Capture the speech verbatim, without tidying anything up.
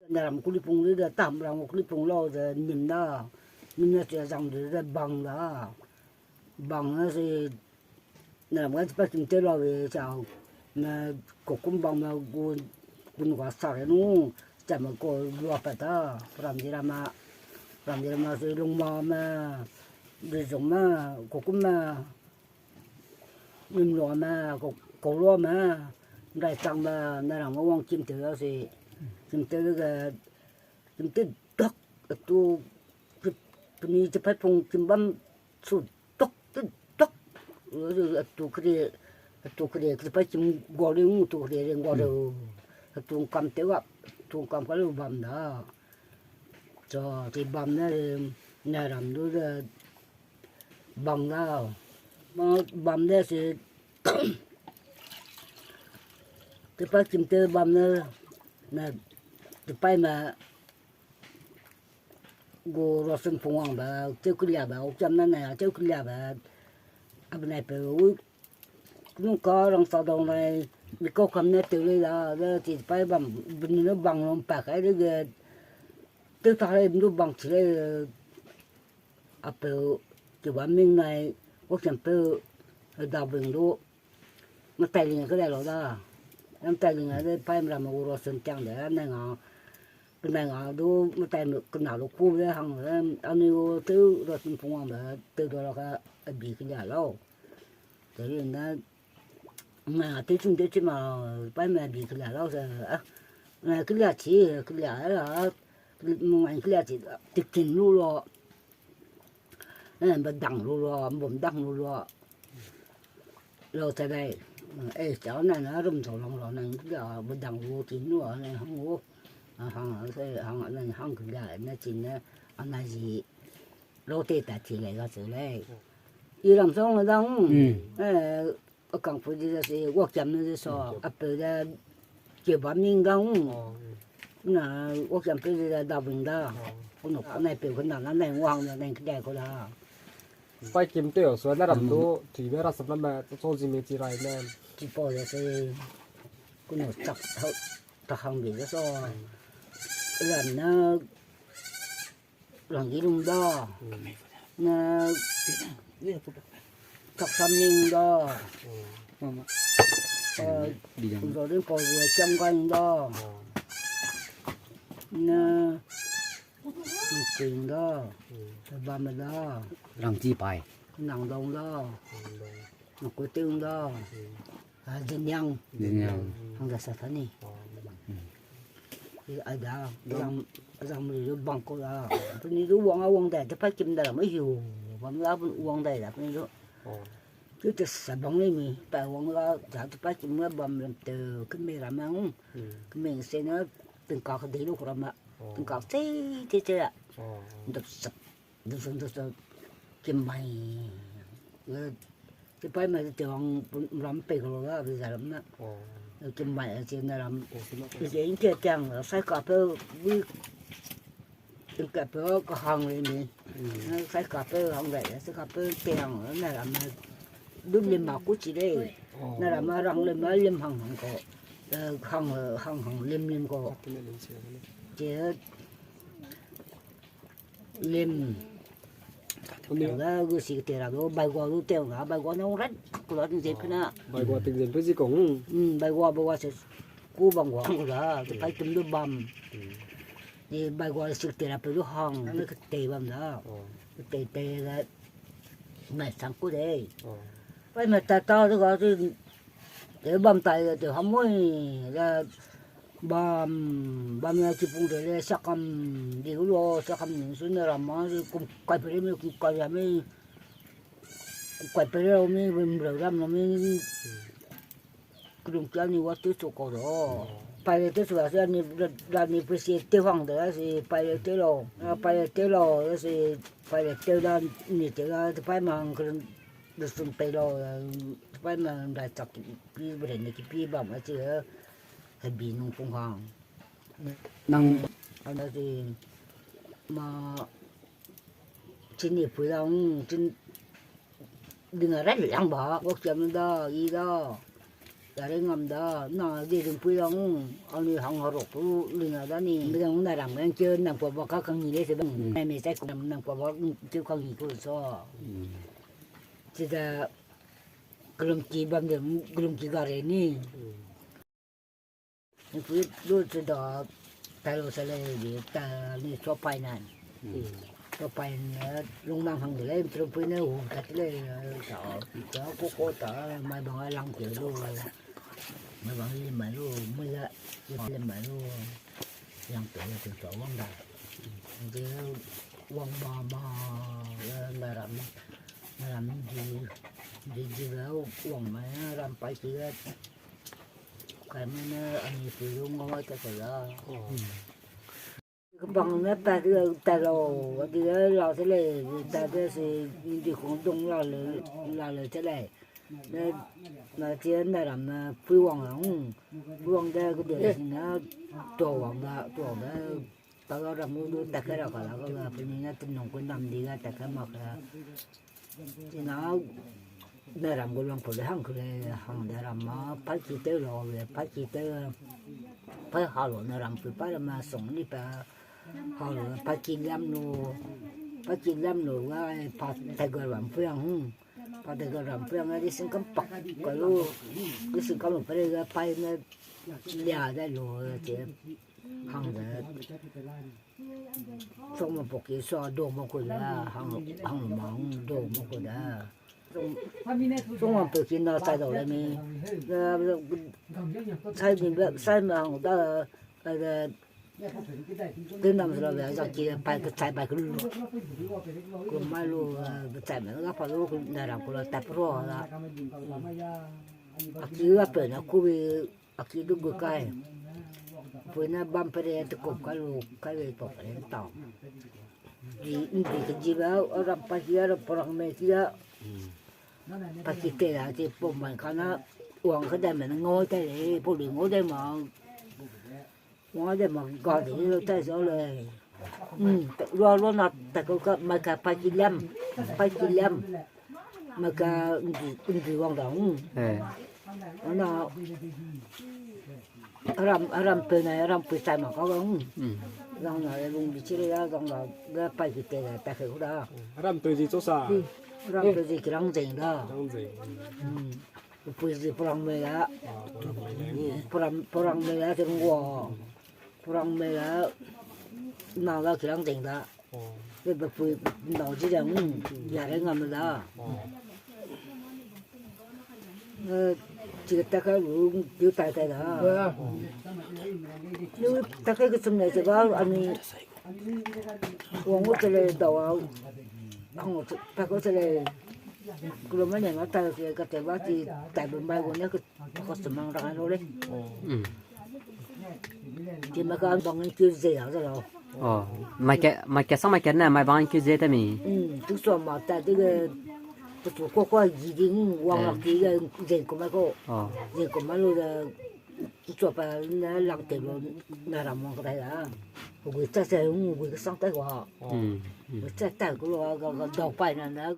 Naram kulipung de, de tam ram kulipung lau de nim da. Nim ne che zang de, de bang da. Bang ne se, naram ga pa kim te lau we chau. Ne kokum bang me gu, gun ga sa re nu, cham ko lua pa ta. Ram di rama, ram di rama se lung ma me, de zong me, kokum me. Nim lua me, ko, ko lua me, ndai chang me, naram ga wang kim te lau se. Kim te de, kim te dak, atu, peni chipai pung kim bam su dak, te dak. Atu kere, atu kere, chipai kim gua le, atu kere, ring gua le. Atu kam te wa, atu kam ka lu bam da. Cho, chi bam ne, naram du de, bang da. Ma bam de se, chipai kim te bam ne, na, chipai me, gu rosen pungwang be, cheu kelia be, o kiam na na, cheu kelia be, a benai pe, u, kenu ka rang sa dau nai, mi kau kam ne tew lei da, de, chipai bam, beni ne bang lum pa kai de ge, tew ta lei, mi du bang chi lei, a peu, chiba ming nai, o kiam peu, da bing du, Mtailing ke dai lau da. Mtailing a de paimram me gu rosen tiang de, ne nga, penai nga du, mtai me kena lu ku de hang de, anui gu tew rosen pungwang de, tew du la ka, a bi kelia lau. Teri ne, nga tew chim tew chim ma, paime bi kelia lau se, a, nga kelia chi, kelia la, nga kelia chi, tikin lu lo. Eh, bedang lu lua, bum dang lu lua. Lau ta dai. Eh, chau na na rum zau lang lau na, ya, bedang lu ti nu a, na hang u. A hang, a se, hang, na hang kelia, na chin na, a na zi. Lau te ta ti lei ga se lei. I ram song dang. Mm. Eh, a kang pu di da se, wa kiam ne de so, mm, a peu da, ke ba ming dang. Oh, mm. Na, wa kiam peu de da, da bing da. Oh. Ko no, ko nai peu, ko na, na, na, wa hang na, na, ke dai ko da. Pai kim teu, so na ram du, tui be ra sap lam be, so zi me chi rai ne. Chi pau de se, ko no chak, hau, ta hang be de so. Ram na, Ranggi lung da. Mm. Na, Taksam ning da. Mm. Eh, Di jang. Zo ring pau zi chang gai da. Mm. Na, King da. Mm. Bam da. Rangchi pai. Nang dong da. Nang dong. Nang kuting da. Mm. A, Ziniang. Ziniang. Hang da sa ta ni. Oh. Mm. I, ai da, dam, zang, zang mi lu bang ko da. Peni lu wang a wang dai, te pai kim da la, mai hiu. Bam la bun wang dai da, peni lu. Oh. Te te sa bang le mi, pai wang la, da te pai kim la bam lam te, kemei ra ma, mm. Kemei se na, tingka ka dei lu ku ra ma. Oh. Tingka se, te te la. Oh. Ndap sak. Dusung dusung kimai. Eh, chipai mai te wang ram pei ko la, bi za ram na. Oh. Eh, kimai, eh, chi na ram. Oh, kimai. Ze in ke tiang, sai ka pe, wi, in ke pe, ka hang le ni. Mm. Eh, sai ka pe, hang le, sai ka pe, tiang, na ram na. Du lim ma ku chi le. Oh. Na ram ma rang lim ma, lim hang hang ko. Eh, hang, hang hang, lim lim ko. Ka pe ne lim chi le. Che, Lim. Uni. Ga gu si te ra gu, bai gua lu te ra, bai gua ne ung rat ku la ting zen pe na. Bai gua ting zen pe zi kong. Mm, bai gua, bai gua se ku bam gua ku la, te pai tum du bam. Mm. Ni bai gua si te ra pe du hang, ne ke te bam da. Oh. Ke te te ga, mai sang ku de. Oh. Pai mai ta ta du ga du, te bam tai ga te hamoi ga, Bam, bam ya chipung te le sakam di gu lo, sakam ning su ne ram ma, kum kai pere mi, kum kai ya mi, kum kai pere lo mi, bim rau ram lo mi, kudum kia ni wa tu chu ko lo. Pai le te chu wa se ni, la ni pe si te wang de se, pai le te lo, a, pai le te lo, se, pai le te la, ni te la, te pai mang, kudum, de sun pe lo, te pai mang, da chak pi, bre ni ki pi bam, a chi, Hebi nung pung hang. Nang ana si ma chini pui lang, chin ding a rai lang ba, wak cham da, i da. Tare ngam da, na ge ringpui lang, anui hang harok tu lina da ni. Bidang na ram nge keu nang pa ba ka kang ni le se bang. Mm. Na me sai ku nang pa ba keu kang ni ku so. Mm. Chida kelum ki bam de, kelum ki gare ni. Mm. Ni pui lu chida talo sa le di ta ni so pai nan. Mm. Ka pai ne lung nang hang de lei, tru pui ne hu ta lei, ta, ta, ko, ko, ta, mai bang a lang ke lu, mai bang li mai lu, mai la, li mai lu, yang pe lu, tu ta wang da. Di wang ma, ma, eh, na ram, na ram di, di, di ga wang ma, na ram pai ki ga, kai ma ne, ani pui lu ngau ta ka la. Oh. Bang ne pa di ta lau, di lau te lei, ta de se, di kung dong la le, la le te lei. Ne, na tie na ram ne pui wang lang, pui wang de, ku de, na, tuau wang da, tuau de, ta la ram lu du ta ke ra ka la, ka la, pui ni na te nung ku nam di ga ta ke mak ka. Tina, na ram gu luang pau de hang ku le, hang de ram ma, pai ki tew lau le, pai ki tew, pai ha lu na ram pui pai ram ma song ni pa, ha lu pai ki liam lu, pai ki liam lu ga, pa ta ga ram pui ang, pa ta ga ram pui ang, di sing kam pak ka lu, di sing kam lu pa re ga pai ne lia de lu, te, hang de. Song ma pok ki sua do ma ku da, hang, hang ma hang do ma ku da. Song, song ma pok ki na sai dau le mi. Sai mi be, sai ma hang da, eh, de nam la be, za ki pai ke sai pai ke lu. Ku mai lu, eh, sai ma ga pa lu, ku na ra ku la ta pro da. A ki ga pe na ku bi, a ki du gu kai. Pui ne bam pere te kup kai lu, kai wei pau pere ntau. Di, di ke ji ba, a ram pa ki a ram porang me ki a. Pa ki te a, te pau mai ka na, wang ka dai me na ngau tai le, pau le ngau dai ma. Wang dai ma ga de lo tai zo le. Mm, lo, lo na ta ko ka, mai ka pa ki lem, pa ki lem. Mai ka ndi, ndi wang da, mm. Eh. Ana, aram, aram pe na, aram pe tai ma ka wang. Mm. Zang na, lung di chire ya, zang na, ga pa ki te da, ta ke ku da. Aram pe zi cho sa. Mm. Aram pe zi kirang zeng da. Kirang zeng. Mm. Pui zi porang me la. Ah, porang me la ni. Porang, porang me la te ngua. Porang me la. Na la kirang zeng da. Oh. Be be pui na ji da, mm, ya re ngam da. Oh. Eh, chi ta ka lu, tiu tai tai da. Lu ta ka ke chum ne che ba, ani Wang gu te lei dau a, hang gu te, pa gu te lei. Kulo mai ne nga tai ke, ka te ba ti, tai be mai gu ne ke, ka semang rang lo lei. Mm. Ti mai ka bang ki ze a ze lo. Oh, mai ke, mai ke sang mai ke ne, mai bang ki ze te mi. Mm, tu so ma ta de ge, tu tu ko ko yi ding, wang lak ti ge, ze ko mai ko. Oh. Ze ko mai lo de, Kuchua pa ne lang te lu na ram wang kadai da. Gui cha se, gui kesang tai wa. Mm, mm. Gui cha tai ku lu ga, ga dau pai na na,